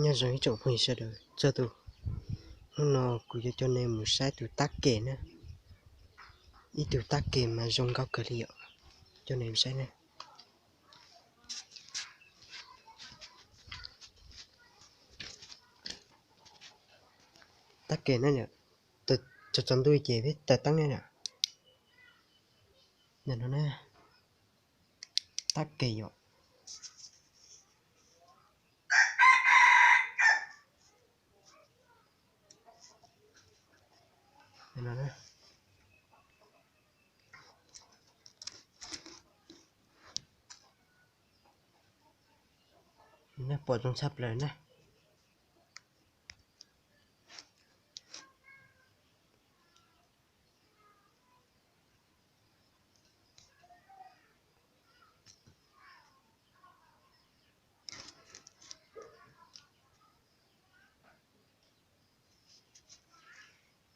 Nyob zoo ib tsoom phooj ywg sawv daws txhua tus, hnub no kuv yuav coj nej mus saib tus tab kem na. Ib tug tab kem mas zoo nkauj kawg li yom, coj nej mus saib na. Tab kem na, txog tsaus ntuj ces peb taws teeb na. Tab kem yom. Pom zoo tshaj plaws na.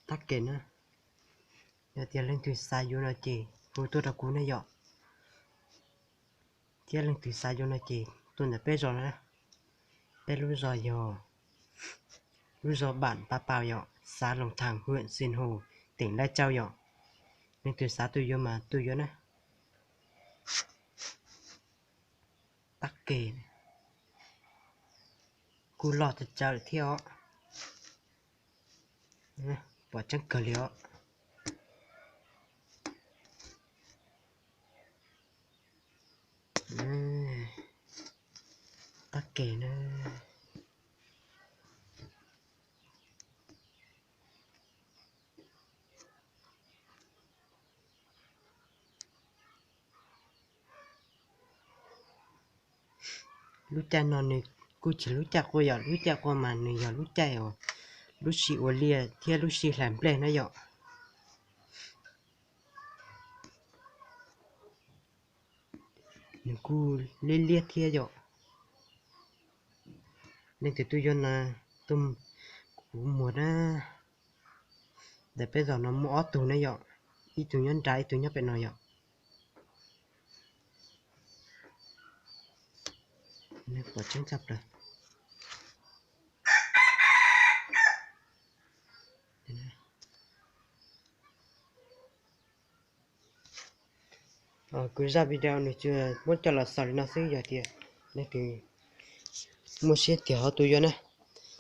Tab kem na, yog tias leej twg xav yuav no ces hu tuaj rau kuv na yom. Thiab leej twg xav yuav no ces tuaj ntawm peb zos na. Peb lub zos yog lub zos Bản Pa Pau yom, xã Lòng Thàng, huyện Sinh Hồ, tỉnh Lai Châu yom. Leej twg xav tuaj yuav mas tuaj yuav na. Tab kem kuj loj txawv txawv thiab os. Pom tseeb kawg li os. Tab kem na. Lub caij no nws kuj tsis lub caij quaj yom, lub caij quaj mas nws yog lub caij uas lub sij ua liaj thiab lub sij hlais nplej na yom. Nws kuj liab liab thiab yom. Leej twg tuaj yuav na, tuaj kuv muag na. Ntawm peb zos no muaj ob tug na yom, ib tug nyob nrad ib tug nyob pem no yom. Pom tseeb tshaj plaws. Kuv zaj video nws tsuas muab coj los xaus li no xwb, yog tias leej twg muaj siab tiag ho tuaj yuav na.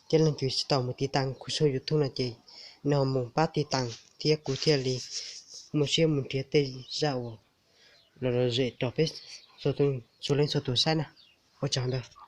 Thiab leej twg tsis tau mus tiv tas kuv tshooj YouTube no ces nej ho mus pab tiv tas thiab kuv thiaj li muaj siab mus nrhiav tej zaj uas lom zem rau peb txhua leej txhua tus saib na. Ua tsaug ntau.